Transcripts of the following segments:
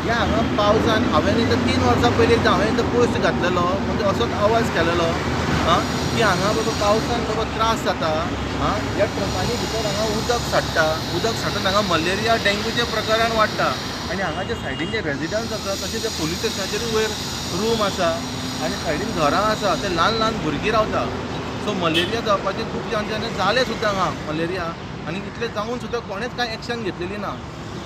ह्या हांगा पावसान हांवें एकदां 3 वर्सां पयलीं एकदां हांवें एकदां पोस्ट घातलेलो, म्हणजे असोच आवाज केलेलो आं की हांगा बाबा पावसान बाबा त्रास जाता. आं, ह्या ट्रकांनी भितर हांगा उदक साठ्ठा, उदक साठून हांगा मलेरिया, डेंग्यूचें प्रकरण वाडटा. आनी हांगाचे सायडीन जे रेजिडंट्स आसा, तशें ते पोलीस स्टेशनाचेरूय वयर रूम आसा आनी सायडीन घरां आसा, ते ल्हान ल्हान भुरगीं रावता. सो मलेरिया जावपाचे खूब चान्स आनी जाले सुद्दां हांगा मलेरिया. आनी इतलें जावन सुद्दां कोणेंच कांय एक्शन घेतलेली ना.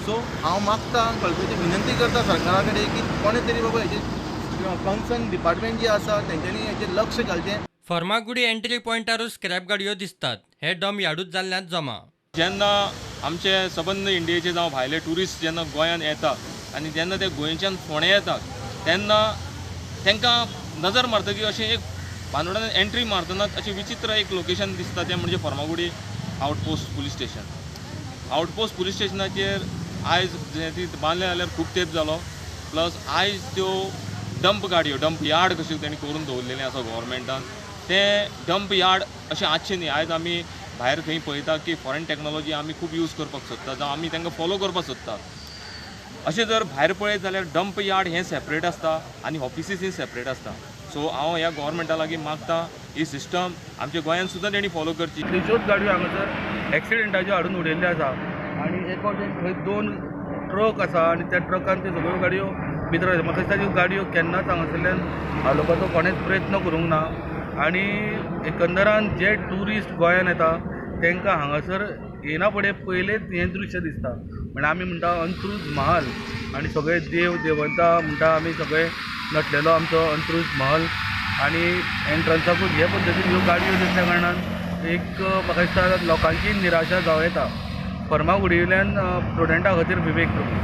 सो हांव मागता, कळकळीची विनंती करता सरकारा कडेन की कोणें तरी बाबा हेजेर कन्सर्न डिपार्टमेंट जे आसा, तेंच्यांनी हेजेर लक्ष घालचें. फर्मागुडी एंट्री पॉयंटारूच स्क्रॅप गाडयो दिसतात. हे डंप यार्डूच जाल्ल्यान जमा. जेन्ना आमचे सबंद इंडियेचे जावं भायले ट्युरिस्ट जेन्ना गोंयांत येता आनी जेन्ना ते गोंयच्यान फोंडें येतात, तेन्ना तांकां नजर मारतकीर अशें एक बांदोड्यान एंट्री मारतनाच अशें विचित्र एक लोकेशन दिसता, तें म्हणजे Farmagudi outpost police station. Outpost police स्टेशनाचेर आयज ती बांदलें जाल्यार खूब तेंप जालो. प्लस आयज त्यो डंप गाडयो, डंप यार्ड कश्यो तेणी करून दवरलेलें आसा गोवोरमेंटान. तें डंप यार्ड अशें आसचें न्ही. आयज आमी भायर खंय पळयता की फॉरेन टॅक्नोलॉजी आमी खूब यूज करपाक सोदता जावं आमी तांकां फॉलो करपाक सोदता. अशें जर भायर पळयत जाल्यार डंप यार्ड हें सेपरेट आसता आनी ऑफिसीस ही सेपरेट आसता. सो हांव ह्या गोवोरमेंटा लागीं मागता, ही सिस्टम आमच्या गोंयांत सुद्दां तेणी फॉलो करची. कितल्योश्योच गाडयो हांगासर एक्सिडेंटाच्यो हाडून उडयल्ल्यो आसा आनी एक फावटी थंय दोन ट्रक आसा आनी त्या ट्रकान त्यो सगळ्यो गाडयो भितर वयता. म्हाका दिसता, त्यो गाडयो केन्नाच हांगासरल्यान हालोवपाचो कोणेच प्रयत्न करूंक ना. आनी एकंदरान जे ट्युरिस्ट गोंयान येता, तांकां हांगासर येना फुडें पयलेंच हें दृश्य दिसता. म्हणल्यार आमी म्हणटा अंत्रूज महाल आनी सगळे देव देवता म्हणटा आमी, सगळे नटलेलो आमचो अंत्रूज महाल आनी एंट्रन्साकूच हे पद्दतीन ह्यो गाडयो दिसल्या कारणान एक म्हाका दिसता लोकांची निराशा जावं येता. फर्मागुडयेंतल्यान प्रुडंटा खातीर विवेक प्रभू.